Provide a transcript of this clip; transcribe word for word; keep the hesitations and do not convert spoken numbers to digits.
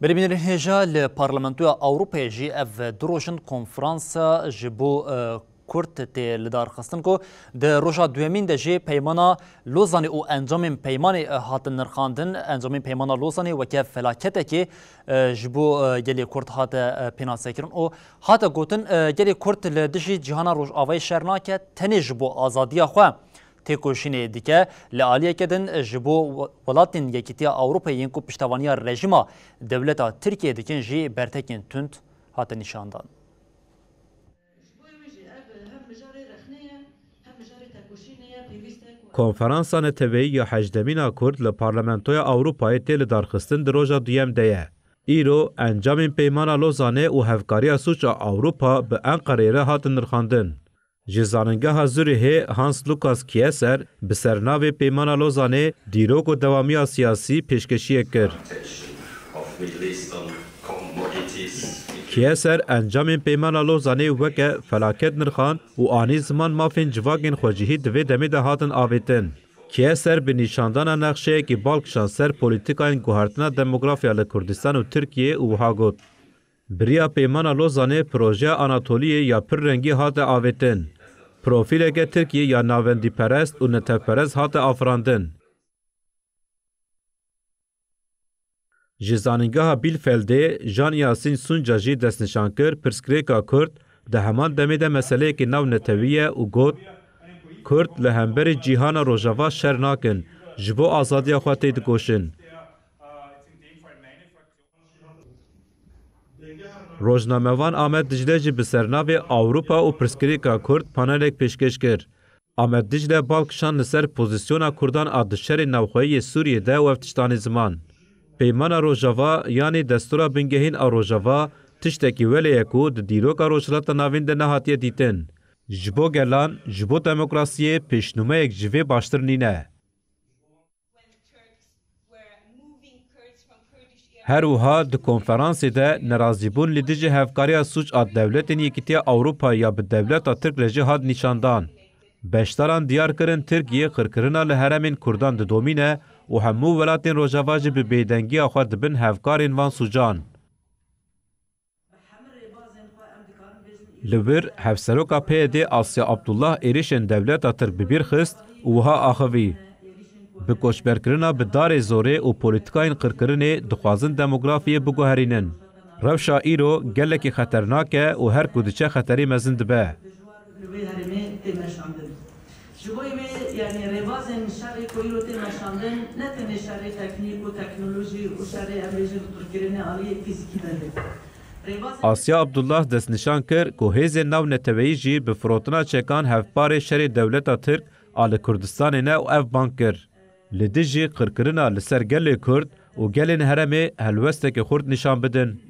Belê bînerên hêja, li Parlamentoya Ewropayê jî ev du roj in konferansa ji bo, e, Kurd tê lidarxistin ku di roja duyemîn de jî peymana Lozanê û encamên peymanê, e, hatin nirxandin. Encamên peymana Lozanê weke felaketekê, e, ji bo, e, gelê Kurd hate, e, pênasekirin û hate gotin, e, gelê Kurd li dijî cîhana Rojavayê şer nake, tenê ji bo azadiya xwe têkoşînê dike. Li aliyeke din ji bo we-, welatên Yekîtiya Ewropayê yên ku piştevaniya rejîma dewleta Tirkiyê dikin jî bertekên tund hate nîşandan. Konferansa Neteweyî ya hejdemîn a Kurd li Parlamentoya Ewropayê tê lidarxistin di roja duyem de ye. Îro encamên Peymana Lozanê û Hevkariya Sûc a Ewropa bi Enqereyê re hatin nirxandin. Ji Zanîngeha Zurihê Hans Lukas Kieser bi sernavê Peymana Lozanê, dîrok û dewamiya siyasî pêşkeşiyek kir. Kieser encamên Peymana Lozanê weke felaket nirxand û anî ziman mafên civakên xwecihî di vê demê de hatin avêtin. Kieser bi nîşandana nexşeyekî bal kişand ser polîtîkayên guhertina demografiya li Kurdistan û Tirkiyê û wiha got, Bi riya Peymana Lozanê projeya Anatoliyê ya pir rengî hate avêtin. Profîleke Tirkiyê ya navendîperest û netewperest hate afirandin. Ji Zanîngeha Bielefeldê Jean Yasin Sunca jî destnîşan kir, pirsgirêka Kurd di heman demê de meseleyekî navnetewî ye û got, Kurd li hemberî cîhana Rojava şer nakin, ji bo azadiya xwe têdikoşin. Rojnamevan Amed Dicle jî bi sernavê Ewropa û pirsgirêka Kurd panelek pêşkêş kir. Amed Dicle bal kişand li ser pozîsyona Kurdan a di şerê navxweyî yê Sûriyê de û ev tişt anî ziman. Peymana Rojava yanî destûra bingehîn a Rojava tiştekî welê ye ku di dîroka Rojhilata Navîn de nehatiye dîtin. Ji bo gelan, ji bo demokrasiyê pêşnûmeyek ji vê baştir nîne. Her wiha di konferansê de nerazîbûn li dijî hevkariya sûc a dewletên Yekîtiya Ewropa ya bi dewleta Tirk re jî hat nîşandan. Beşdaran diyar kirin Tirkiye qirkirina li herêmên Kurdan didomîne û hemû welatên Rojava jî bi bêdengiya xwe dibin hevkarên van sûcan. Li wir, Hevseroka P Y D'ê Asya Abdullah êrişên dewleta Tirk bi bîr xist û wiha axivî, Bi koçberkirina bi darê zorê û polîtîkayên qirkirinê dixwazin demografiyê biguherînin. Rewşa îro gelekî xeternak e û her ku diçe xeterî mezin dibe. Li wê herêmê tê meşandin. Ji bo wê, yanî rêbazên şerê ku îro tê meşandin, ne tenê şerê teknîk û teknolojî û şerê, em bêjin, qirkirinê aliyê fîzîkî de heye. Rêbazên Asya Abdullah destnîşan kir ku hêzên navneteweyî jî bi firotina çekan hevparê şerê dewleta Tirk a li Kurdistanê ne û ev bang kir, li dijî qirkirina li ser gelê Kurd û gelên herêmê helwesteke xurt nîşan bidin.